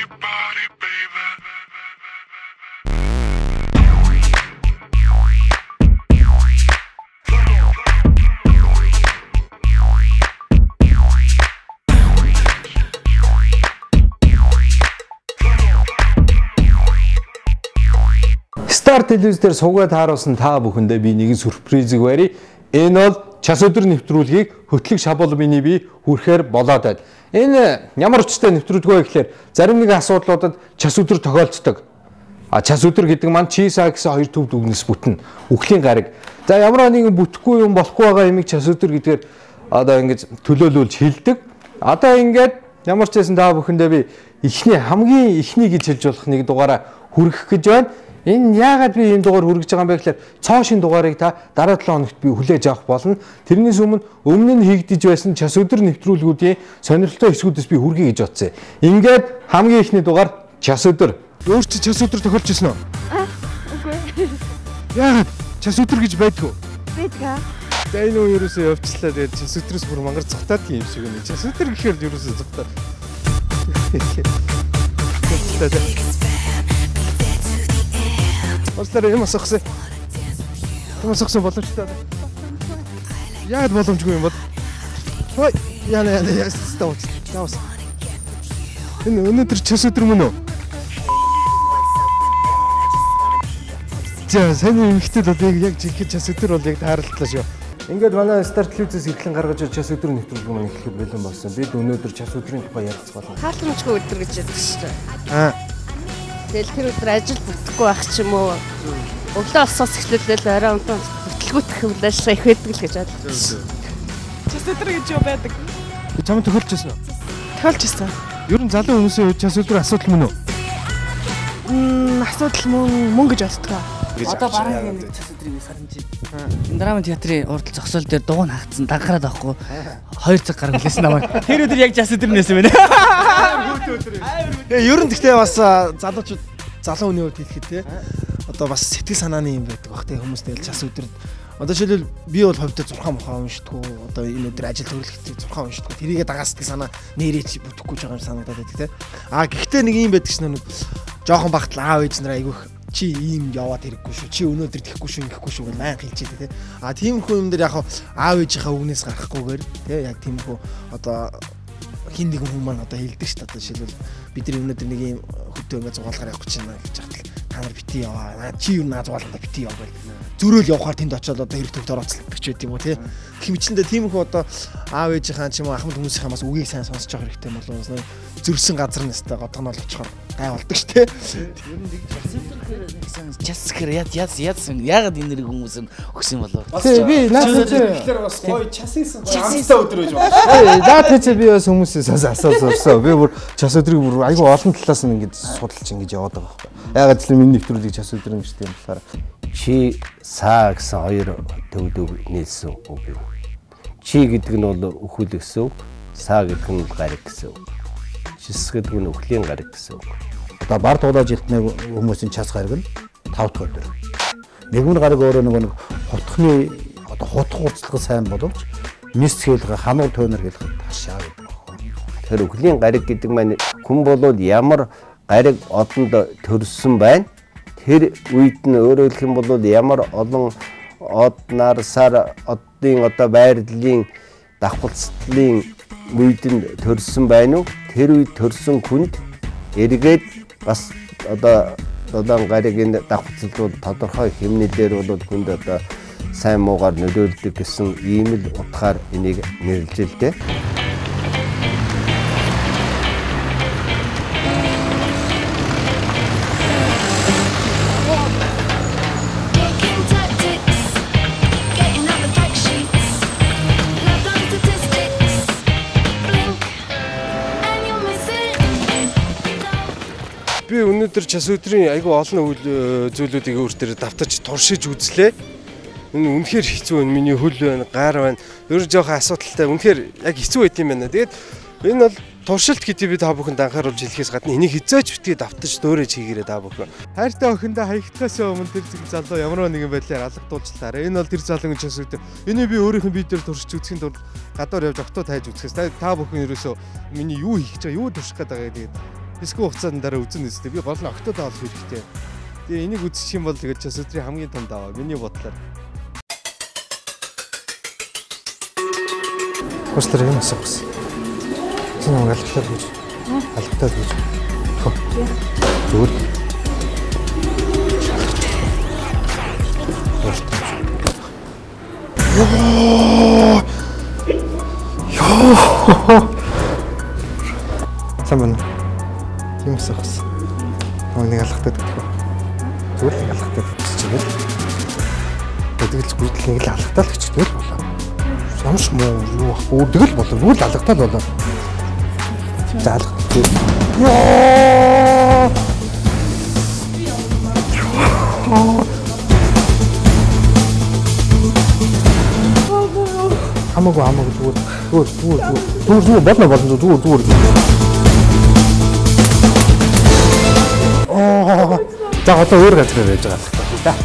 your body, baby. Star телевиз дээр суугаад тааруулсан та бүхэндээ би нэгэн сюрпризийг барья. Энэ бол час өдөр нэвтрүүлгийг хөтлөг шабол миний би хүрхээр болоод байна. Энэ ямар учиртай нэвтрүүлэг вэ гэхээр зарим нэгэн асуудлуудад час өдөр тохиолддог. А час өдөр гэдэг маань чи саа гэсэн хоёр төв дүгнэс бүтнэ. Үхлийн гариг. За ямар нэгэн бүтэхгүй юм болохгүй байгаа юмыг час өдөр гэдгээр одоо ингэж төлөөлүүлж хэлдэг. Одоо ингээд ямар ч байсан та бүхэндээ би эхний хамгийн эхний гэж хэлж болох нэг дугаараа хүргэх гэж байна. Энэ яагаад би ийм дугаар хүргэж байгаа юм бэ гэхээр цоо шин дугаарыг та дараа 7 хоногт би хүлээж авах болно. Тэрнээс өмнө нь хийгдэж байсан час өдөр нэвтрүүлгүүдийн сонирхолтой хэсгүүдээс би хүргэе гэж бодсон. Ингээд хамгийн эхний дугаар час өдөр. Өөр чи час өдөр тохиолж ирсэн үү? Үгүй. Яагаад час өдөр гэж байдгүй? Байдгаа. За энэ үе ерөөсөө явчлаа. Тэгээд час өдрөөс бүр мангар цухтаад юм шиг байна. Час өдөр гэхээр ерөөсөө цухтаад. Уучлаарай, юм асуусан. Юм асуусан боломжтой. Яагаад боломжгүй юм бол? Ой, яна яна ястаа уучлаа. Энэ өнөөдөр час өдөр мөн үү? За, сайн эмэгтэй бол яг жинхэнэ час өдөр бол яг тааралдлаа шүү. Ингээд манай Star телевизээс эрхлэн гаргаж час өдөр нэвтрүүлэг маань эхлэхэд бэлэн болсон. Бид өнөөдөр час өдрийн тухай ярилцах болно. Хаалгамжгүй өдөр гэж яддаг шүү дээ. Аа. Тэгэл тэр өдөр ажил бүтэхгүй байх ч юм уу. Өглөө олсоос эхлүүлэл орой унтан бүтлгүүтэх хүлээшээ их байдаг л гэж бодлоо. Час өдөр гэж юу байдаг? Чамд тохиолж ирсэн үү? Тохиолж ирсэн. Ер нь залуу хүмүүсийн хувьд час өдөр асуудал мөн үү? Асуудал мөн гэж боддог. Одоо бараг нэг час өдрийг санаж байна. Драма театрын урдл зогсоол дээр дуг нь хагцсан дангараад байхгүй 2 цаг гарan хүлээсэн намайг. Тэр өдөр яг час өдөр нээсэн байна. Тэгээ ер нь гэхдээ бас залуучууд залуу хүний хувьд хэлэхэд те одоо бас сэтгэл санааны юм байдаг бах те хүмүүс тэгэл час өдөр одоо жишээлбэл би бол хувьдаа 6 мухаа уншдаггүй одоо энэ өдөр ажил төрөлхтөө 6 уншдаггүй тэрийгээ дагаа сэтгэл санаа нэрээч бүтэхгүй ч байгаа юм санагдаад байдаг те. А гэхдээ нэг юм байдаг чинь нэг жоохон багт л аав ээж нараа айгүйх чи ийм яваад хэрэггүй шүү. Чи өнөөдөр тэхгүй шүү, ингэхгүй шүү гэж баян хэлж идэв те. А тиймэрхүү юм дээр яг аав ээжийнхээ үгнээс гарахгүйгээр те яг тиймэрхүү одоо хин нэгэн хүн маань одоо хэлдэг шүү дээ. Одоо жишээлбэл бид нар өнөөдөр нэг ийм хөдөө ингээ зугаалгаар явах гэж байна гэж хахад та нар бити яваа. Чи юу наа зугаалгандаа бити яв гэл. Зөрөөл явахаар тэнд очиод одоо хэрэг төвд орооцолдог ч байт юм уу те. Гэх мэтчилэндээ тиймэрхүү одоо аав ээжийнхаа ч юм уу ахмад хүмүүсийнхаа бас үгийг сайн сонсож явах хэрэгтэй болов уу? Зөрсөн газар нь өстой годгонол очихоор гай болдог шүү дээ. Ер нь нэг час гэхээр яд яд ядсан. Яагаад энэ нэрийг хүмүүс нь өгсөн болов? Тий, би наадах чи тэгэхээр бас гоё час хийсэн гоё амттай өдөр байж байна. Наадах чи би бас хүмүүсээс асуусан. Би бүр час өдрийг бүр айгүй олон талаас нь ингэж судалж ингэж яваад байгаа байхгүй. Яагаад гэвэл миний нэвтрүүлгийг час өдөр ингэж тийм болохоор чи саа гэсэн хоёр төвдөг нийлсэн үг юм. Чи гэдэг нь бол үхэл гэсэн үг, саа гэдэг нь гариг гэсэн үг. Чис гэдэг нь үхлийн гариг гэсэн үг. Одоо бар туулаа жилтний хүмүүсийн час гариг нь 5 дахь өдөр. Нэгмэн гариг өөрөө нөгөө нэг хутхны одоо хутх хурцлага сайн боловч мис хэлгээ хануур тойнор хэлгээд хашаа гэдэг байна. Тэр үхлийн гариг гэдэг маань хүн болвол ямар гариг одонд төрсөн байна. Тэр үед нь өөрөөр хэлэх юм бол ямар олон од нар сар одын одоо байрлалын давхалцлын үед нь төрсөн байна уу? Тэр үед төрсөн хүнд эргээд бас одоо долоон гаригийн давхалцал бол тодорхой хэмнэлээр бол хүнд одоо сайн муугаар нөлөөлдөг гэсэн ийм л утгаар энийг нэрлэж л дээ. Би өнөөдөр час өдрийн айгүй олон зүйлүүдийг өөр дээр давтаж туршиж үзлээ. Энэ үнэхээр хэцүү байна. Миний хөл байна, гар байна. Ер нь жоохон асуудалтай. Үнэхээр яг хэцүү байт юм байна. Тэгээд энэ бол туршилт гэдгийг би та бүхэнд анхааруулж хэлэхээс гадна энийг хизээч битгий давтаж дөөрэж хийгээрэй та бүхэн. Хайртай охиндоо хаягдахаас өмнө тэр зэг залуу ямар нэгэн байдлаар алгадуулчлаарай. Энэ бол тэр залуугийн час өдөр. Энийг би өөрийнх нь бие дээр туршиж үзэхийн тулд гадуур явж октоо тайж үзэхээс та бүхэн ерөөсөө миний юу хийх гэж байгаа, юу турших гээд байгаа гэдгийг Хэсэг хугацаанд дараа үзэн үстэй. Би гол нь октод олох хэрэгтэй. Тэгээ энийг үзчих юм бол тэгээд час өдрийн хамгийн том даваа миний бодлоор. Хөөслөр юм асуух гэсэн. Чи намайг алгатаад гэж. Алгатаад гэж. Зүгээр. Йоо. Йоо. Сайн байна уу? Тийм асуух гэсэн. Намайг нэг алгатаад гэдэг. Зүгээр л алгатаад гэж чигээл. Тэгэл зүгээр л нэг л алгатаад гэж тэгэл болоо. Ямар ч муу юу ах. Тэгэл болоо. Зүгээр л алгатаад болоо. За алгатаад. Йоо. Хамаагүй хамаагүй зүгээр зүгээр зүгээр зүгээр зүгээр болно болно зүгээр зүгээр. Оо. За одоо өөр газар байж байгаа л та.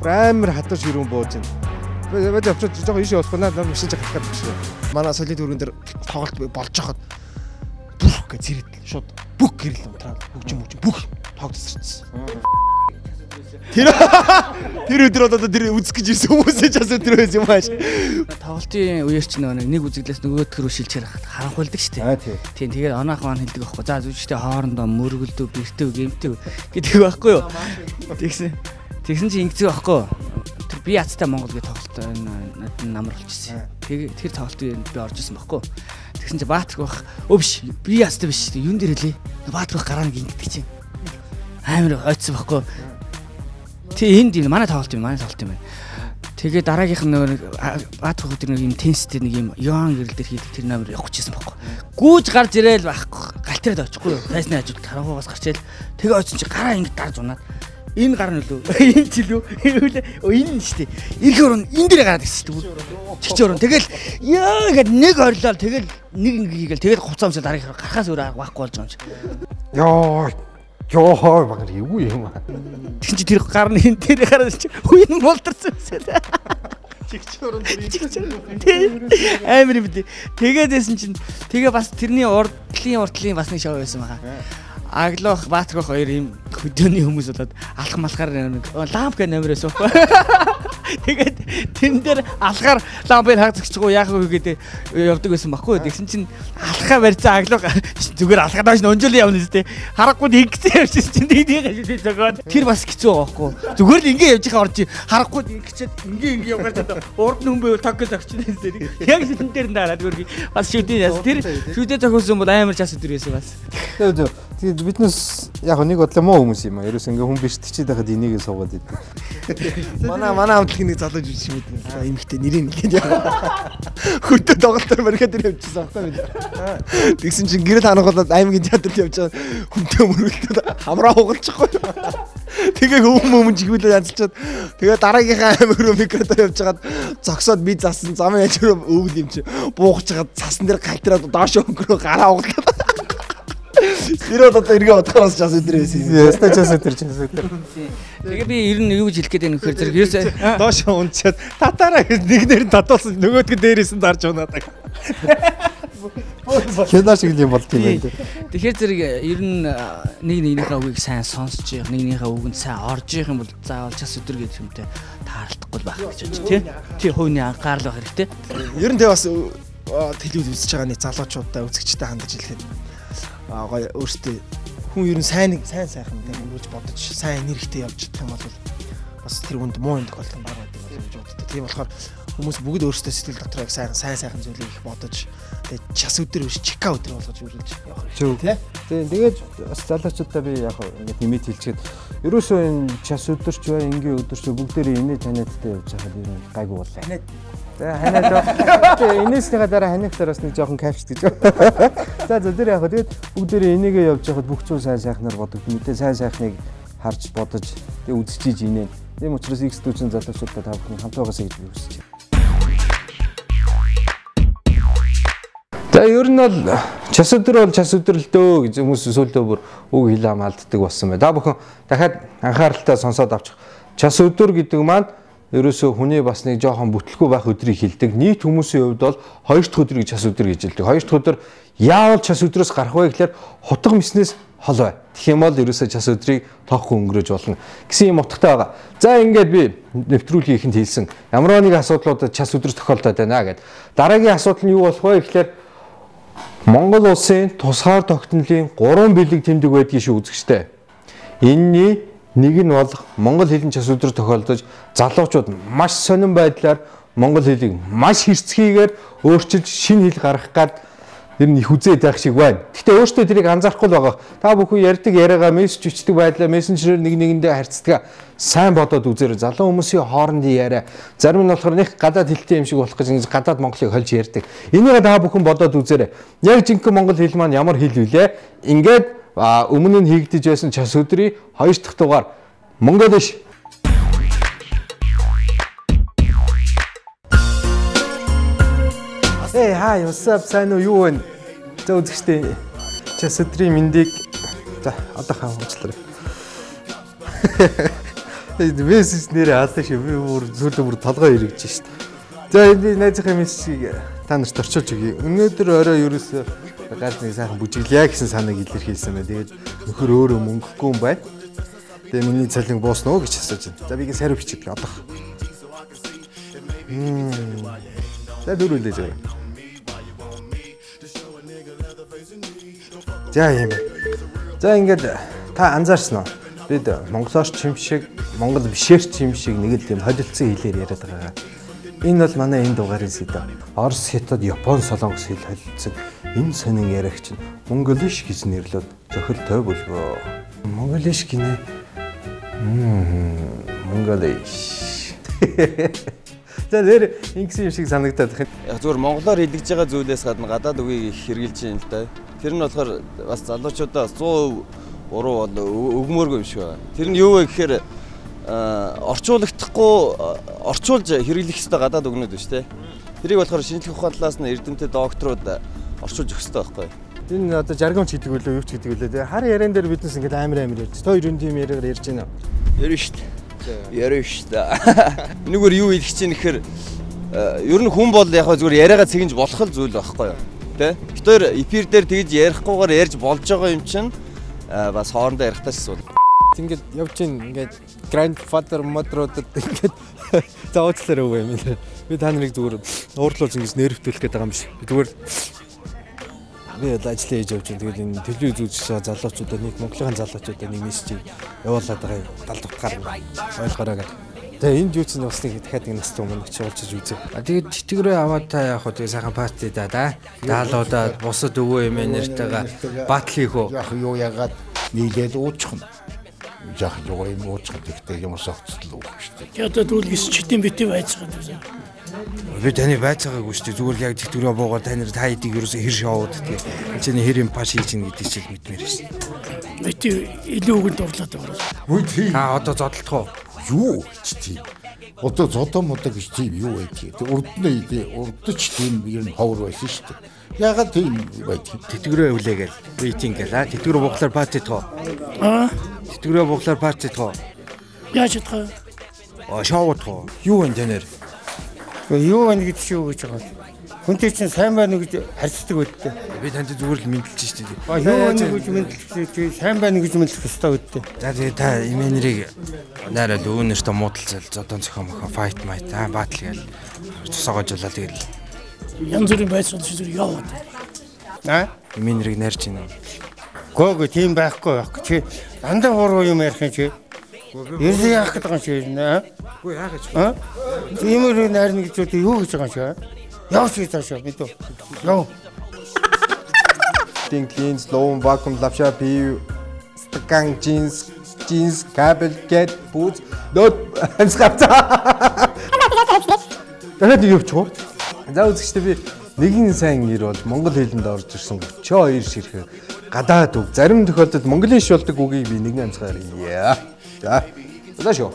Амар хатуу ширүүн бууж байна. Бод явчих жоохон ийшээ болохгүй наа машин жах гарах гэж. Манай соёлын төвөргөн дээр тоглолт болж хахад бүх гэж зэрэг шууд бүх гэрэл унтраад хөгжим хөгжим бүх тоглолт. Тэр өдөр одоо тэр үзэх гэж ирсэн хүмүүсээ час өдөр байсан юм ааш. Тоглолтын үеэр чинь нэг үзэгдлээс нөгөөдх рүү шилжээр харанхуйлдаг шүү дээ. Тийм тэгээд оноох маань хэлдэг байхгүй. За зүжигтэй хоорондоо мөргөлдөв, бэртэв, гэмтэв гэдэг байхгүй юу? Тэгсэн чинь ингэдэг байхгүй. Тэр би яцтай Монгол гэ тоглолт надад намар болчихсон. Тэр тоглолтыг би орж исэн байхгүй. Тэгсэн чинь Баатар бах өө биш би яцтай биш юун дээр хэлээ. Баатар бах гараа нэг ингэдэг чинь. Амар ойцсон байхгүй. Тэг энд юм манай тоглолт юм манай тоглолт юм байна. Тэгээ дараагийнх нь нөгөө Баатар бах тэр нэг юм теннистэй нэг юм Йоан гэрэл дээр хийдэг тэр номер явах гэжсэн байхгүй. Гүүж гарч ирээл байхгүй. Галтерад очихгүй юу. Тайсны хажууд харанхуйгаас гарч ирээл тэгээ ойцсон чинь гараа ингэ дарж унаад энэ гар нь лөө энэ ч лөө энэ нь шүү дээ. Ирэх өрн энэ дээр гараад ирсэн шүү дээ. Чигч өрн тэгэл яа гэд нэг орилол тэгэл нэг ингэ хийгээл тэгэл хувцас өмсөл дараагийнх гарахаас өөр арга байхгүй болж байгаа юм чи. Йоо ёо багар юу юм аа. Тэгсэн чи тэр гар нь энэ дээр гараад чи үе нь болдорсон юмсээ. Чигч өрн тэр амар юм дээ. Тэгээд байсан чинь тэгээ бас тэрний урдлын бас нэг шоу байсан байгаа. Аглох Баатарх хоёр юм хөдөөний хүмүүс болоод алах малахаар нэг ламп гэх номер байсан байхгүй. Тэгээд тэн дээр алхаар лампыг хаагцчихгүй яах вэ гэдэг явдаг байсан байхгүй. Тэгсэн чинь алхаа барьцаа аглох зүгээр алхаа доош нь өнжөөл явна зү тэ. Харахгүй ингэсэн явчихсан чинь тэнийг шүлээ зөгөөд. Тэр бас хэцүү байгаа байхгүй. Зүгээр л ингэ явж байгаа орж харахгүй ингэчээд ингээ ингээ явгаар чадаа. Урд нь хүн байвал тог гэж зогчно энэ. Яг шүтэн дээр нь дараад гөргий. Бас шүдээ яс. Тэр шүдээ зохиосон бол амар час өдөр байсан бас. Тэгээд биднес яг нэг бодлоо муу хүмүүс юм аа. Ерөөс ингээ хүн биш тчихэд байхад энийгээ суугаад идэв. Манай хамтлагийн нэг залуу жижиг юм дээ. Эмэгтэй нэрийг нэгээд яа. Хөтө тоглолтоор барихад тэр явчихсан байхгүй бид. Тэгсэн чинь гэрэл ханахуулаад аймгийн театрт явж байгаа хүнтэй мөргөлтөд хамраа хугалчихгүй. Тэгээ хүмүүн жигүүлээ янзалчаад тэгээ дараагийнхаа аймаг руу микротоор явж хагаад зогсоод би засан замын яж руу өвөл юм чи буугч хагаад цасан дээр галтраад доош өнгөрөө гараа хугалаад. Тэр одоо эргээ бодохоос час өдөр байсан юм. Яста час өдөр час өдөр. Тэгээ би ер нь юу гэж хэлэх гээд байна гэхээр зэрэг ерөөсөө доош унчаад татаараа гэж нэг нэр нь татуулсан нөгөөдг нь дээрээс нь дарж унаад. Кино шиг юм болд юм байна. Тэгэхээр зэрэг ер нь нэг нэгнийхээ үгийг сайн сонсч явах, нэг нэгнийхээ үгэнд сайн орж явах юм бол заавал час өдөр гэдэг юмтай таарлахгүй байх гэж бодож тий. Тий хувийн анхаарал байх хэрэгтэй. Ер нь тэгээ бас телевиз үзэж байгаа нэг залуучуудаа үзэгчтэй хандаж хэлэхэд гоё өөртөө хүн ер нь сайн сайхан тийм өргөж бодож сайн энергитэй явж чадах юм бол бас тэр хүнд муу юм тохиолдох нь бага байдаг болов гэж боддог. Тийм болохоор хүмүүс бүгд өөрсдөө сэтгэл дотор яг сайн сайхан зүйлийг их бодож тэгээ час өдөр биш чика өдөр болгож үргэлж явах хэрэгтэй тий. Тийм тэгээд бас залуучуудаа би яг ингээд нэмээд хэлчихэд ерөөсөө энэ час өдөрч бай энгийн өдөрч бүгдээрээ инээ таниадтай явж байхад ер нь гайгүй боллоо. Ханиад. За ханиад. Тэгээ инээснийхаа дараа ханиахтаар бас нэг жоохон капч гэж. За за тэр яг тэгээд бүгдээрээ энийгээ явж байхад бүх зүйл сайн сайхнаар бодогд. Мэдээ сайн сайхныг харж бодож тэгээ үзчихийж инээ. Тийм учраас X дүүчин залуучуудаа та бүхний хамт байгаасай гэж би хүсэж байна. За ер нь бол час өдөр бол час өдөр л дөө гэж хүмүүс сүүлдээ бүр үг хэл ам алддаг болсон байна. Та бүхэн дахиад анхааралтай сонсоод авчих. Час өдөр гэдэг маань ерөөсөө хүний бас нэг жоохон бүтлгүй байх өдрийг хэлдэг. Нийт хүмүүсийн хувьд бол хоёр дахь өдрийг час өдөр гэж хэлдэг. Хоёр дахь өдөр яавал час өдрөөс гарах вэ гэхээр хутга миснээс хол бай. Тэгэх юм бол ерөөсөө час өдрийг тоохгүй өнгөрөөж болно гэсэн юм утгатай байгаа. За ингээд би нэвтрүүлгийн ихэнд хэлсэн. Ямар нэг асуудлууд час өдөр тохиолдоод байна гэд. Дараагийн асуудал нь юу болох вэ гэхээр Монгол улсын тусгаар тогтнолын 3 бэлэг тэмдэг байдгийг шүү үзэгчтэй. Энэний нэг нь бол монгол хэлний час өдөр тохиолдож залуучууд маш сонин байдлаар монгол хэлийг маш хэрцгийгээр өөрчилж шинэ хэл гаргах гад ер нь их үзээд байх шиг байна. Гэхдээ өөртөө тэрийг анзаарахгүй л байгаа. Та бүхэн ярьдаг яриагаа мессеж бичдэг байдлаа мессенжерээр нэг нэгэндээ харьцдаг сайн бодоод үзээрэй. Залуу хүмүүсийн хоорондын яриа зарим нь болохоор нэг гадаад хэлтэй юм шиг болох гэж ингэж гадаад монголыг хольж ярьдаг. Энийг та бүхэн бодоод үзээрэй. Яг жинхэнэ монгол хэл маань ямар хэл вүлээ? Ингээд өмнө нь хийгдэж байсан час өдрийн 2 дахь дугаар Mongolish. Hey, hi, what's up? Сайн уу, юу вэ? За үзэгчдээ час өдрийн мэндийг за одоо хаан уучлаарай. Мессеж нэрээ аллаа шүү. Би бүр зүйлээ бүр толгой эргэж шít. За би найзынхаа мессежийг та нарт орчуулж өгье. Өнөөдөр орой ерөөсөө ганц нэг сайхан бүжиглэе гэсэн санааг илэрхийлсэн байна. Тэгээд нөхөр өөрөө мөнгөгүй юм байна. Тэгээ миний цалин буусан уу гэж асууж байна. За би ингэ сариу бичдэг одох. За дөрвөлээж байгаа. За юм. За ингээд та анзаарсан уу? Бид монголоор ч юм шиг, монгол бишээр ч юм шиг нэг л юм холилдсон хэлээр яриад байгаа. Энэ бол манай энэ дугаарын сэдэв. Орос, Хятад, Япон, Солонгос хэл холилдсон энэ сонин яриагч нь Mongolish гэж нэрлээд зохилтой бөлгөө. Mongolish гинэ. Mongolish. За нэр ингэсэн юм шиг санагдаад байна. Яг зүгээр монголоор хэлэгдэж байгаа зүйлээс гадна гадаад үгийг их хэрэглэж байна л да. Тэр нь болохоор бас залуучуудаа 100% буруу бол өгмөөргүй юм шиг байна. Тэр нь юу вэ гэхээр орчуулагдахгүй орчуулж хэрэглэх ёстой гадаад үгнүүд биш үү? Тэрийг болохоор шинжлэх ухааны талаас нь эрдэмтэд докторууд орчуулж өгөх ёстой байхгүй. Энэ одоо жаргамч гэдэг үлээ юу ч гэдэг үлээ те. Хар яриан дээр биднес ингээд амар амар ярьж. Та хоёр энэ тийм яриагаар ярьж байна уу? Ярина шүү дээ. Ярина шүү дээ. Энэгээр юу хэлэх чинь гэхээр ер нь хүн бол яг зүгээр яриагаа цэгэнж болох л зүйл байхгүй юу? Тэ? Бид хоёр эфир дээр тэгж ярихгүйгээр ярьж болж байгаа юм чинь бас хоорондоо ярихтаа ч эсвэл. Ингээд явж гин ингээд grandfather mother-уудад ингээд за уучлаарай үгүй юм. Би та нарыг зүгээр уурлуулж ингэж нервтүүлэх гээд байгаа юм биш. Би зүгээр би бол ажлаа хийж явж байна. Тэгэл энэ телевиз үзэж байгаа залуучуудаа нэг Монголын залуучуудаа нэг мессежийг явуулаад байгаа юм. Далд утгаар ойлгоорой гэдэг. Тэгээ энд юу ч бас нэг дахиад нэг настай өмнө очиж уулзаж үзье. Тэгээд тэтгэврээ аваад та яах вэ? Тэгээ сайхан party да да. Даалуудаад бусад өвөө эмээ нэртэйгээ батл хийх үү? Яг юу ягаад нийлээд уучихна. Жах юу юм уучих гэхдээ ямар согцлоо үг шүү дээ. Одоо дүүлгээс читэн битэн байцгаад байна. Би таны байцаагаагүй шүү дээ. Зүгээр л яг тэтгэврээ буугаад та нар та хэдийг ерөөсөө хэр шоуд тэгээ. Энд чинь хэр юм паш хийж ийн гэдэг чил мэдмээр шин. Бити илүү үгэнд дурлаад байгаа. Үгүй тийм. Та одоо зодтолдох уу? Юу гэж тийм. Одоо зодоо модоо гэж тийм юу байдгийг. Урд нь урд ч тийм ер нь ховор байсан шүү дээ. Яагаад тийм байдгийг. Тэтгэврээ хүлээгээл рейтинг гээл аа. Тэтгэврээ бууглаар party тоо. Аа. Тэтгэврээ бууглаар party тоо. Яаж чадах вэ? Аа шоу тоо. Юу вэ танаар? Юу байна гэж юу гэж байгаа юм. Хүнтэй чинь сайн байна уу гэж харьцдаг үүдтэй. Би танд зүгээр л мэдлж шүү дээ. Юу байна гэж мэдлэх чи сайн байна гэж мэдлэх ёстой үүдтэй. За тэгээ та эмээ нарыг найрал өвөө нэртээ муудалцал зодон зохион мохоо fight might аа батл гээл тусаагажуулаа тэгэл. Янз бүрийн байцаал чи зүгээр яваад. Аа? Эмээ нарыг найрч байна уу? Гөө тийм байхгүй байхгүй. Чи дандаа буруу юм ярих юм чи. Ерөөсөө яах гэдэг юм чи нэ? Үгүй яах гэж. Аа? Иймэр найрна гэж үү юу гэж байгаа юм чи? Яв чи цаашаа мэдв. Яв. Ding cleans, low vacuum лавша пив стакан jeans, jeans, кабель get boots нот амьсгавцаа. Дахиад нэг явчих уу? За үзэгчдээ би нэгэн сайн ир бол монгол хэлэнд орж ирсэн 32 ширхэг гадаад үг. Зарим тохиолдолд монголын иш болдог үгийг би нэгэн амьсгаар яа. За. За шүү.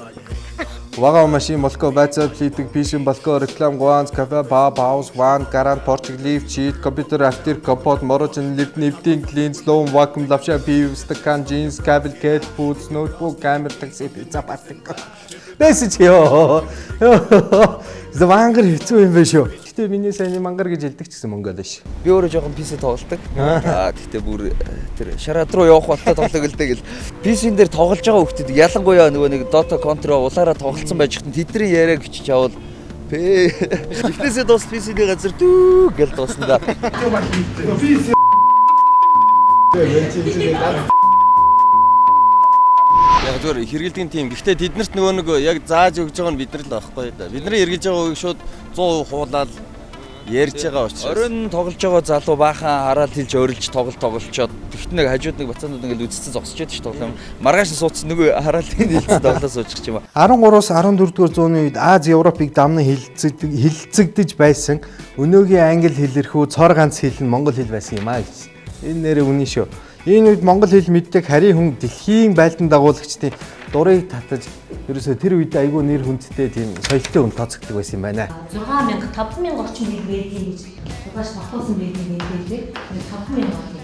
Вага машин, молко, байцаа, плитик, пишин, балко, реклам, гуанз, кафе, паб, хаус, ван, гарант, порчиг, лифт, чит, компьютер, автир, компот, морожен, лифт, нефтин, клин, слоун, вакуум, лавша, пив, стакан, джинс, кабель, кэт, пуц, ноутбук, камер, такси, пицца, пастик. Бэсэж ёо. За мангар хэцүү юм байна шүү. Гэтэ миний сайн мангар гэж хэлдэг ч гэсэн монгол биш. Би өөрөө жоохон PC тоглолдог. Аа гэтэ бүр тэр шараад руу явах болтой тоглог л дээ гэл. PC-н дээр тоглож байгаа хүүхдүүд ялангуяа нөгөө нэг Dota Counter улаараа тоглолцсон байж хтэн тэдний яриаг бичиж авал пэ. Эхнээсээ дуус PC-ний газар дүү гэл дуусна да. Яг зүгээр хэрэгэлдэг тийм. Гэхдээ тэднэрт нөгөө нэг яг зааж өгж байгаа нь бид нар л байхгүй да. Бидний хэрэгжилж байгаа үгийг шууд 100% хуулаад ярьж байгаа учраас. Оройн тоглож байгаа залуу баахан хараад хэлж орилж тоглолцоод тэгт нэг хажууд нэг бацаанууд ингээл үзсэн зогсож байдаг ш тоглоом. Маргааш нь суудсан нөгөө хараалтын хэлцэн тоглоо суучих юм аа. 13-аас 14 дугаар зууны үед Аз Европыг дамнан хилцэгдэж байсан. Өнөөгийн англи хэлэрхүү цор ганц хэл нь монгол хэл байсан юм аа гэж. Энэ нэрээ үнэн шүү. Энэ үед монгол хэл мэддэг харийн хүн дэлхийн байлдан дагуулагчдын дурыг татаж ерөөсөө тэр үед айгүй нэр хүндтэй тийм соёлтой хүн тооцогддог байсан юм байна. 6000 5000 орчим хэл байдгийг гэж угааш багтуулсан байдгийг хэлээ. 5000 орчим.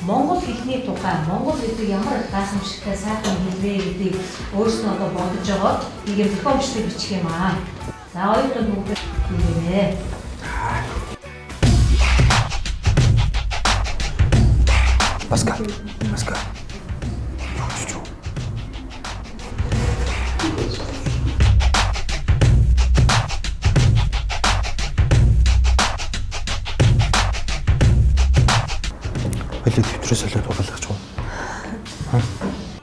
Монгол хэлний тухай монгол гэдэг ямар гайхамшигтай сайхан хэл вэ гэдгийг өөрсдөө одоо бодож байгаа. Нэг юм зохион бичлэг бичих юм аа. За оюутнууд бүгд хийгээрэй. Паскал, Паскал. Юу. Хоёул дэвтрээ солиод угаалгах уу?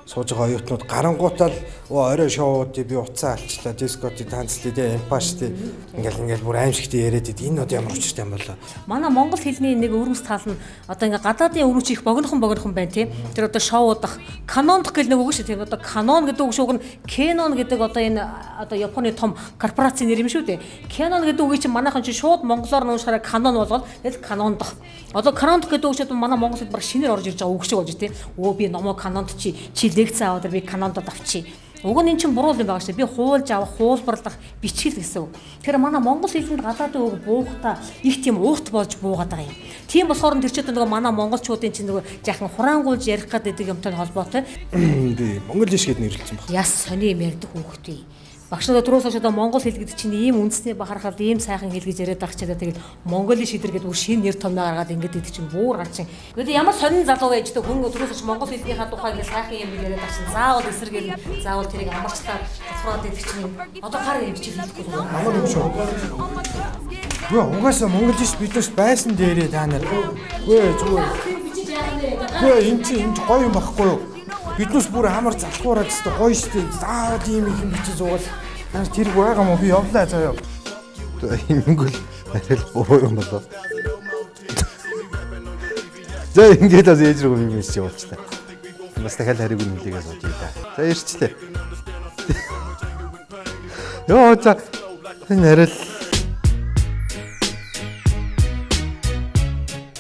Сууж байгаа оюутнууд гарангуутаа л орой шоуд би уцаа алчлаа, дискотик танцлээ, тэ эмпаш тэ ингээл бүр аимшигтэй яриад идэв. Энэ одоо ямар учиртай юм болоо. Манай монгол хэлний нэг өвөрмөц тал нь одоо ингээ гадаадын өвөрмөц их богинохон байна тийм. Тэр одоо шоудах, канондох гэл нэг үг шүү тийм. Одоо канон гэдэг үг шүүг нь кэнон гэдэг одоо энэ одоо Японы том корпорацийн нэр юм шүү дээ. Кэнон гэдэг үгийг чинь манайхан чинь шууд монголоор нь уншихаараа канон болгоод тэгэл канондох. Одоо канондох гэдэг үг чинь манай монгол хэлд баг шинээр орж ирж байгаа үг шиг болж тийм. Өө би номоо канонд чи лекц аваад би канондод авчи. Уг нь эн чинь буруу юм байгаа шүү. Би хуулж авах, хуулбарлах, бичгэл гэсэн үг. Тэгэхээр манай монгол хэлэнд гадаадын үг буухта их тийм уурт болж буугаад байгаа юм. Тийм болохоор тэр чинь нөгөө манай монголчуудын чинь нөгөө жаахан хураангуйлж ярих гэдэг юмтай холбоотой. Би монгол иш гэд нэрлэлсэн баг. Яс сони юм ярьдаг хүүхдээ. Багш нар түрүүс хойш одоо монгол хэл гэдэг чинь ийм үндэсний бахархал, ийм сайхан хэл гэж яриад байгаа ч гэдэг тэгэл монгол шидэр гэдэг бүр шинэ нэр томьёо гаргаад ингэж идэг чинь бүр гарчин. Гэхдээ ямар сонин залуу байж тэ хүн түрүүс хойш монгол хэлнийхаа тухай ингэ сайхан юм яриад байгаа чинь заавал эсэргээр нь заавал тэрийг амарчлаад цоцроод идэг чинь одоо гар юм чи хэлэхгүй. Амар юм шүү. Үгүй угаасаа монгол иш биднээс байсан дээрээ та нар. Үгүй зүгээр. Үгүй энэ чинь энэ гоё юм багхгүй юу? Биднээс бүр амар залхуураад өстө гоё штэ. Заавал ийм их юм бичиж суугаад тэр байгаа юм уу? Би явлаа заяа. Ингэвэл арай л буруу юм болоо. За ингээд бас ээж рүү юм шиг болчлаа. Бас дахиад хариг үн хэлийгээ сууж ийда. За ирчлээ. Йоо за энэ арай л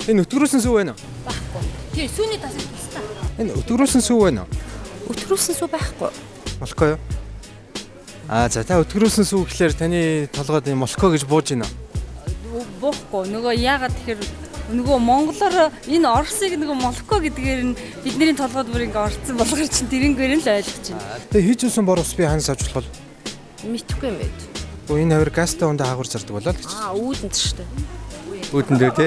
энэ өтгөрөөсөн сүү байна уу? Байхгүй. Тийм сүүний тас тустай. Энэ өтгөрөөсөн сүү байна уу? Өтгөрөөсөн сүү байхгүй. Молко юу? Аа за та өтгөрөөсөн сүү гэхлээр таны толгойд энэ молко гэж бууж байна уу? Буухгүй. Нөгөө яагаад тэгэхээр нөгөө монголоор энэ Оросыг нөгөө молко гэдгээр нь бидний толгойд бүр ингээ орцсон болохоор чинь тэрнгээр нь л ойлгож байна. Тэгээ хийж үсэн бор ус би ханаас авч болох вэ? Мэдэхгүй юм байд. Гэхдээ энэ хавар газтай ундаа хаагур зардаг болоо л гэж. Аа үүдэнд шүү дээ. Үүдэнд үү те.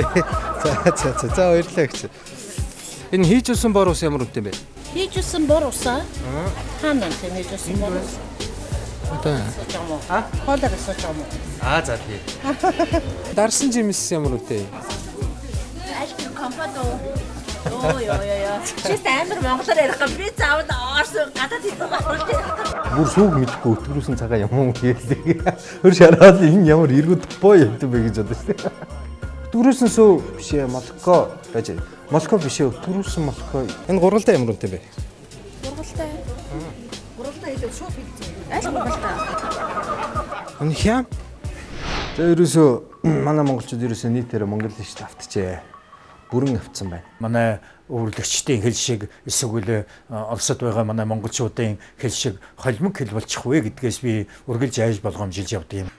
За за за за баярлалаа гэж. Энэ хийж үсэн бор ус ямар үнэтэй юм бэ? Хийж үсэн бор усаа? Хаана тийм хийж үсэн бор ус? Одоо аа хоолоор асууж байгаа юм уу? Аа за тий. Дарсан жимс ямар үнэтэй? Аль тэр компот уу? Оо ёо ёо ёо. Чи амар монголоор ярих юм. Би заавал Орос гадаад хэлсэн баггүй. Бүр сүг мэдэхгүй өтгөрөөсөн цагаан юм хэлдэг. Хөр шараад энэ ямар эргүүд боо юм бэ гэж бодсон шүү дээ. Өтгөрөөсөн сүү биш ээ молко байж. Молко биш ээ өтгөрөөсөн молко. Энэ гургалтай ямар үнэтэй бэ? Гургалтай. Гургалтай хэлээд шууд хэлсэн. Аль гургалтай? Энэ хям. За ерөөсөө манай монголчууд ерөөсөө нийтээр монгол иш автжээ. бүрэн авцсан байна. Манай өвөрлөгчдийн хэл шиг эсвэл улсад байгаа манай монголчуудын хэл шиг холимог хэл болчих вэ гэдгээс би үргэлж айж болгоомжилж явдаг юм.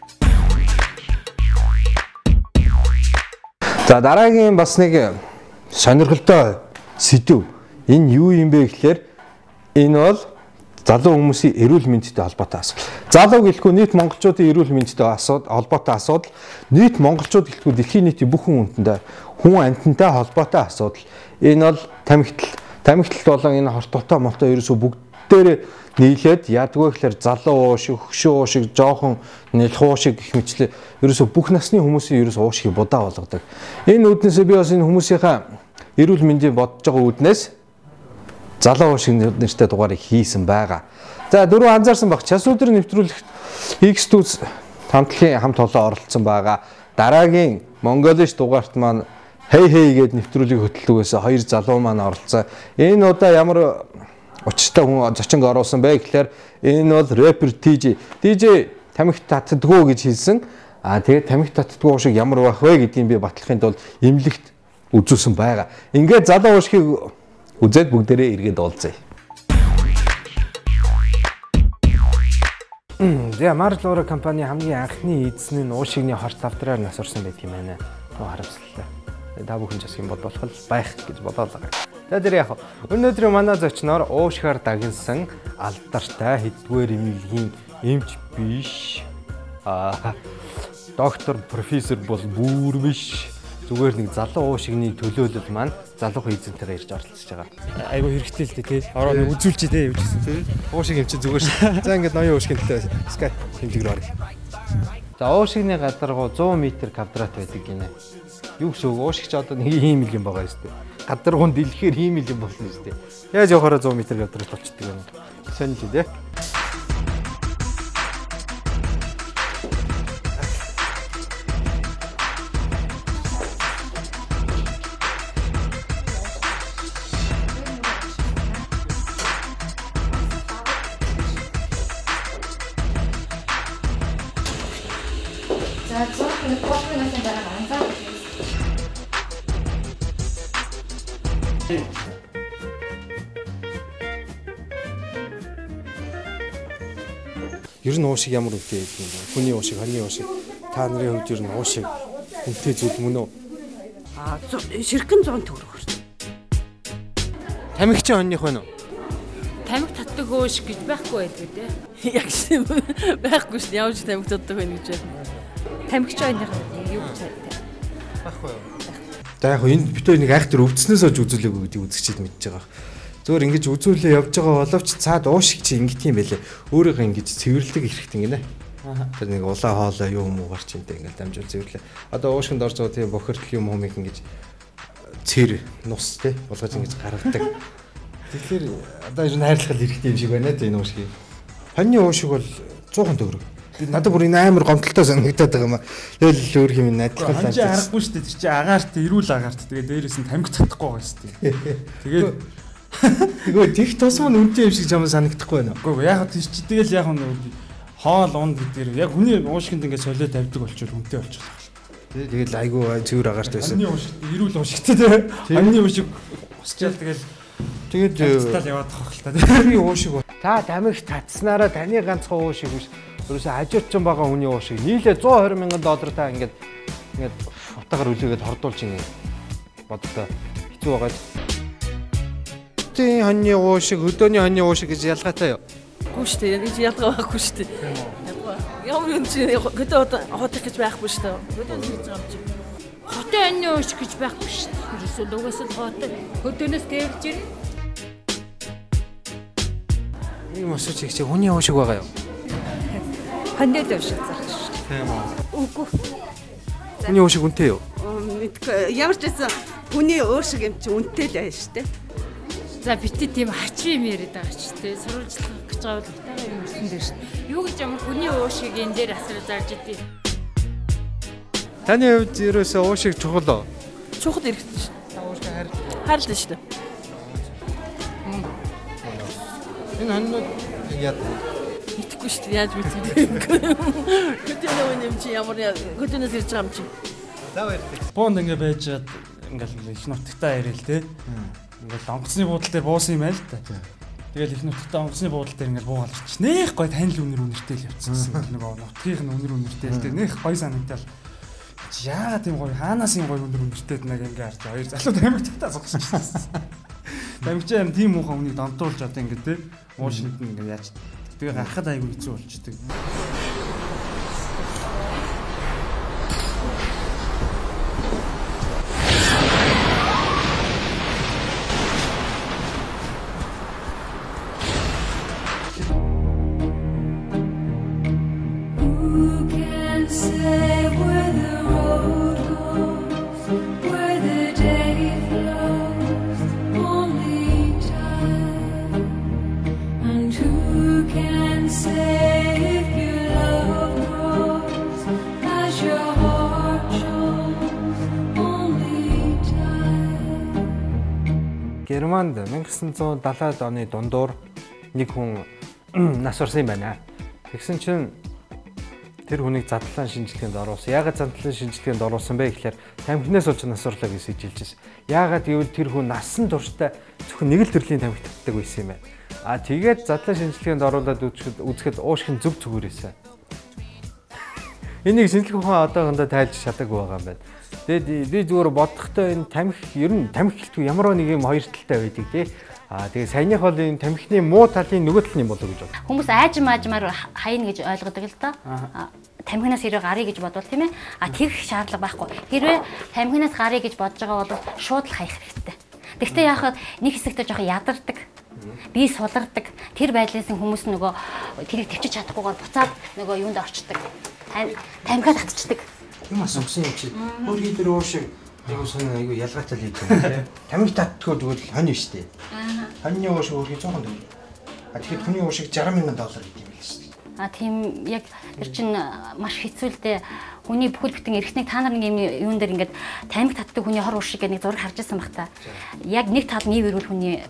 За дараагийн бас нэг сонирхолтой сэдэв. Энэ юу юм бэ гэхээр энэ бол залуу хүмүүсийн эрүүл мэндтэй холбоотой асуудал. Залуу гэлэхгүй нийт монголчуудын эрүүл мэндтэй холбоотой асуудал, нийт монголчууд гэлэхгүй дэлхийн нийтийн бүх хүн амьтантай холбоотой асуудал. Энэ бол тамхитал. Тамхитал болон энэ хорт молтой ерөөсөө бүгдээрээ нийлээд яадгүй гэхээр залуу уушиг, хөшөө уушиг, жоохон нялх уушиг гэх мэтлээ ерөөсөө бүх насны хүмүүсийн ерөөсөө уушгийг будаа болгодог. Энэ үүднээсээ би бас энэ хүмүүсийнхаа эрүүл мэндийг бодож байгаа үүднээс залуу уушиг нэртэй дугаарыг хийсэн байгаа. За дөрөв анзаарсан баг. Час өдөр нэвтрүүлэгт X2 хамтлагийн хамт олон оролцсон байгаа. Дараагийн Монголиш дугаарт маань хей хей гээд нэвтрүүлгийг хөтлөгөөс хоёр залуу маань оролцсон. Энэ удаа ямар учиртай хүн зочинг оруулсан бэ гэхээр энэ бол рэпер TJ. TJ тамхи татдгүү гэж хэлсэн. Аа тэгээд тамхи татдгүү уушиг ямар байх вэ гэдгийг би батлахын тулд эмнэлэгт үзүүлсэн байгаа. Ингээд залуу уушгийг үзээд бүгдээрээ эргээд уулзъя. За Marlboro компани хамгийн анхны эзэн нь уушигны хорт хавдраар нас орсон байдаг юм байна. Харамсалтай. Та бүхэн ч бас юм бодвол байх гэж бодоод байгаа. За тэр яг өнөөдрийн манай зочноор уушгаар дагнсан алдартай хэддүгээр эмнэлгийн эмч биш. Доктор, профессор бол бүр биш. Зүгээр нэг залуу уушигны төлөөлөл маань залуухан эзэнтэйгээ ирж оролцож байгаа. Айгу хэрэгтэй л дээ тий. Ороо нэг үзүүлчих тий юу гэсэн тий. Уушиг юм чи зүгээр шүү. За ингээд ноён уушигын төлөө Skype хэмжиг рүү оръё. За уушигны гадаргуу 100 м квадрат байдаг гинэ. Юу гэсэн үг? Уушиг чи одоо нэг ийм л юм байгаа шүү дээ. Гадаргуунд дэлгэхээр ийм л юм болно шүү дээ. Яаж явахаараа 100 м квадрат болчдөг юм. Сонь л дээ. За 103 минутын дараа анзаарах. Ер нь уушиг ямар үнэтэй байдаг юм бэ? Хүний уушиг, хоньны уушиг. Та нарын хувьд ер нь уушиг үнэтэй зүйл мөн үү? Аа, ширхгэн 100 төгрөг хүрсэн. Тамхи чи хоньных байна уу? Тамхи татдаг уушиг гэж байхгүй байдаг дээ. Яг шин байхгүй шин ямар ч тамхи татдаг байна гэж байна. Тамхи чи хоньных юу гэж байхгүй юу? За яг энэ бид хоёр нэг айхтар өвдснөөс хойш үзүүлээгүй гэдгийг үзэгчид мэдж байгаа. Зүгээр ингэж үзүүлээ явж байгаа боловч цаад уушиг чи ингэт юм байлээ. Өөрийгөө ингэж цэвэрлдэг хэрэгтэй гинэ. Тэр нэг улаан хоолой юу юм уу гарч интэй ингээл дамжуул цэвэрлээ. Одоо уушгинд орж байгаа тийм бохирдол юм хумыг ингэж цэр нус тий болгож ингэж гаргадаг. Тэгэхээр одоо ер нь хайрлах хэрэгтэй юм шиг байна тий энэ уушгийг. Хоньны уушиг бол 100 төгрөг. Надад бүр энэ амар гомдолтой санагдаад байгаа юм аа. Тэгэл өөр юм адилхан л. Хонь аргагүй шүү дээ. Тэр чинь агаарт, эрүүл агаарт. Тэгээ дээрээс нь тамхи татахгүй байгаа шүү дээ. Тэгээд Тэгвэл тех тусам нь үнэтэй юм шиг чамд санагдахгүй байна уу? Үгүй яг тэр чи тэгэл яг нэг хоол унд гэдгээр яг хүний уушгинд ингээд солио тавьдаг болчихвол үнэтэй болчихлоо. Тэгэл айгүй цэвэр агаарт байсан. Хоньны уушиг эрүүл уушигтай тий. Хоньны уушиг усчаал тэгэл тэгээд тал яваад тах л та. Хүний уушиг та тамхи татснараа таны ганцхан уушиг биш. Ерөөсөө хажуучсан байгаа хүний уушиг нийлээ 120 мянган доллар та ингээд ингээд утаагаар үлээгээд хордуулж ингээд боддоо хэцүү байгаа. Хотын хоньны уушиг, хөдөөний хоньны уушиг гэж ялгаатай юу? Үгүй шүү дээ. Энэ ялгаа байхгүй шүү дээ. Ямар юм чи хөдөө хот гэж байхгүй шүү дээ. Хөдөө хийж байгаа юм чи. Хотын хоньны уушиг гэж байхгүй шүү дээ. Ерөөсөө угаасаа хот хөдөөнөөс тээвэрж ирнэ. Ийм асууч их чи хүний уушиг байгаа юу? Хоньны уушиг зарж шүү дээ. Тийм үү. Үгүй. Хүний уушиг үнэтэй юу? Мэдгүй. Ямар ч байсан хүний уушиг юм чи үнэтэй л байна шүү дээ. За бити тийм хачин юм яриад байгаа ч тий сурвалжлах гэж байгаа бол битаага юм ирсэн дээр шүү. Юу гэж ямар хүний уушиг энэ дээр асар зарж идэв. Таны хувьд ерөөсөө уушиг чухал уу? Чухал хэрэгтэй шүү. Та уушиг хайрлаа. Хайрлаа шүү дээ. Энэ хоньнууд яад мэдэхгүй шүү дээ. Яаж мэдэх вэ? Хөдөөний юм чи ямар хөдөөнөөс ирж байгаа юм чи. За баярлалаа. Бонд ингээ байж чад ингээл их нутагтаа ирээл те. Ингээл онгоцны буудлын дээр буусан юм байл л та. Тэгэл их нутагтаа онгоцны буудлын дээр ингээл буугаал ирчих. Нэх гой танил үнэр үнэртэй л явцсан гэсэн. Нөгөө нутгийнх нь үнэр үнэртэй л те. Нэх гой санагдал. Яагаад тийм гоё хаанаас юм гоё үнэр үнэртэй нэг ингээ харж хоёр залуу тамхитаа зогсчихсон. Тамхич юм тийм муухай үнийг донтуулж одоо ингээ те. Уушинд нь ингээ яаж тэгээ гарахад айгүй хэцүү болчдөг. Who can say where the road goes, where the day flows? Only time. And who can say if your love grows as your heart shows? Only time. Германд 1970-ад оны дундуур нэг хүн нас орсон юм байна. Тэгсэн чинь тэр хүнийг задлан шинжилгээнд оруулсан. Яагаад задлан шинжилгээнд оруулсан бэ гэхээр тамхинаас болж нас орлоо гэж сэжилж байсан. Яагаад гэвэл тэр хүн насан туршдаа зөвхөн нэг л төрлийн тамхи татдаг байсан юм байна. А тэгээд задлан шинжилгээнд оруулаад үзэхэд уушх нь зөв зүгээр байсан. Энийг шинжлэх ухаан одоохондоо тайлж чадаагүй байгаа юм байна. Тэгээд би зүгээр бодохдоо энэ тамхи ер нь тамхи гэлтгүй ямар нэг юм хоёр талтай байдаг тий. Аа тэгээ саяных бол энэ тамхины муу талын нөгөө тал нь юм болоо гэж бодлоо. Хүмүүс аажим аажмаар хайна гэж ойлгодог л доо. Тамхинаас хэрвээ гарыг гэж бодвол тийм ээ. А тэгэх шаардлага байхгүй. Хэрвээ тамхинаас гарыг гэж бодож байгаа бол шууд л хаях хэрэгтэй. Тэгвэл яахад нэг хэсэгтээ жоохон ядардаг. Бие сулардаг. Тэр байдлаас нь хүмүүс нөгөө тэрийг төвчж чадахгүйгээр буцаад нөгөө юунд орчдөг. Тамхиа татчихдаг. Юм асуусан юм чи. Өөрхий дээр уур шиг айгуу сонин айгуу ялгаатай л юм тий. Тамхи татдгоо тэгвэл хонь шүү дээ. Хоньны уур шиг өөрхий 100 төгрөг. А тэгэхэд хүний уур шиг 60 мянган доллар гэдэг юм байл шүү дээ. А тийм яг тэр чинь маш хэцүү л дээ. Хүний бүхэл бүтэн эрхтнийг та нар нэг юм юун дээр ингээд тамхи татдаг хүний хор ур шиг нэг зураг харж ирсэн бах та. Яг нэг тал нь ив эрүүл хүний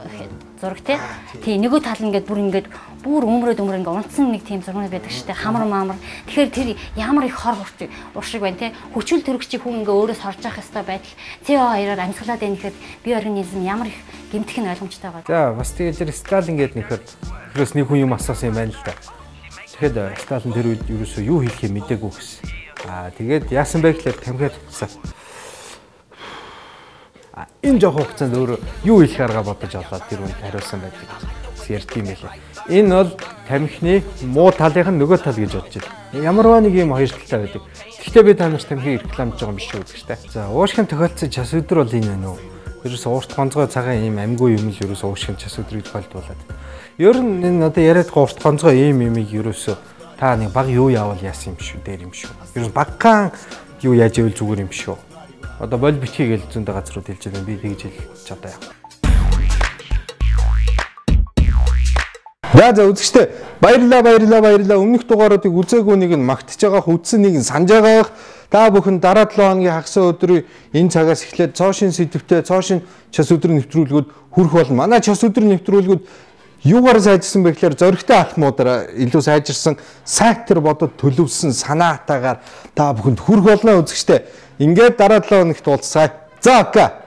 зураг тий. Тий нөгөө тал нь ингээд бүр ингээд бүр өмрөөд өмрөө ингээд унтсан нэг тийм зураг байдаг шүү дээ. Хамар маамар. Тэгэхээр тэр ямар их хор ур шиг байна тий. Хүчил төрөгчийг хүн ингээд өөрөөс хорж явах ёстой байдал CO2-оор амьсгалаад байна гэхэд бие организм ямар их гэмтэх нь ойлгомжтой байгаа. За бас тэгэл тэр Сталин гэдэг нөхөр тэрээс нэг хүн юм асуусан юм байна л да. Тэгэхэд Сталин тэр үед ерөөсөө юу хэлхээ мдээгүй гэсэн. Аа тэгээд яасан бэ гэхээр тамхиа татсан. А энэ жоох хугацаанд өөрөө юу хэлэх арга бодож олоод тэр хүнд хариулсан байдаг гэж ярьд юм байлээ. Энэ бол тамхины муу талынх нь нөгөө тал гэж бодож байна. Ямарваа нэг юм хоёр талтай байдаг. Гэхдээ би та нарт тамхиг рекламж байгаа юм биш үү гэж тэ. За уушгин тохиолдсон час өдөр бол энэ байна уу? Ерөөсөө урт гонцгой цагаан ийм амьгүй юм л ерөөсөө уушгин час өдрийг тохиолдуулаад. Ер нь энэ одоо яриад байгаа урт гонцгой ийм юмыг ерөөсөө та нэг баг юу яавал яасан юм шүү дээр юм шүү. Ерөөс баггаан юу яаж ивэл зүгээр юм шүү. Одоо боль битгий гэж зөндөө газрууд хэлж байгаа. Би тэгж хэлж чадаа. За за үзэгчдээ баярлалаа баярлалаа баярлалаа. Өмнөх дугааруудыг үзээгүй нэг нь магтж байгаа, үзсэн нэг нь санаж байгаа. Та бүхэн дараа 7 хоногийн хагас өдрийн энэ цагаас эхлээд цоошин сэдвтэй цоошин час өдрийн нэвтрүүлгүүд хүрэх болно. Манай час өдрийн нэвтрүүлгүүд юугаар сайжирсан бэ гэхээр зоригтой алхмуудаараа илүү сайжирсан, сайтар бодод төлөвлөсөн санаатаагаар та бүхэнд хүрэх болно үзэгчдээ. Ингээд дараа 7 хоногт уулзцгаая. За окей.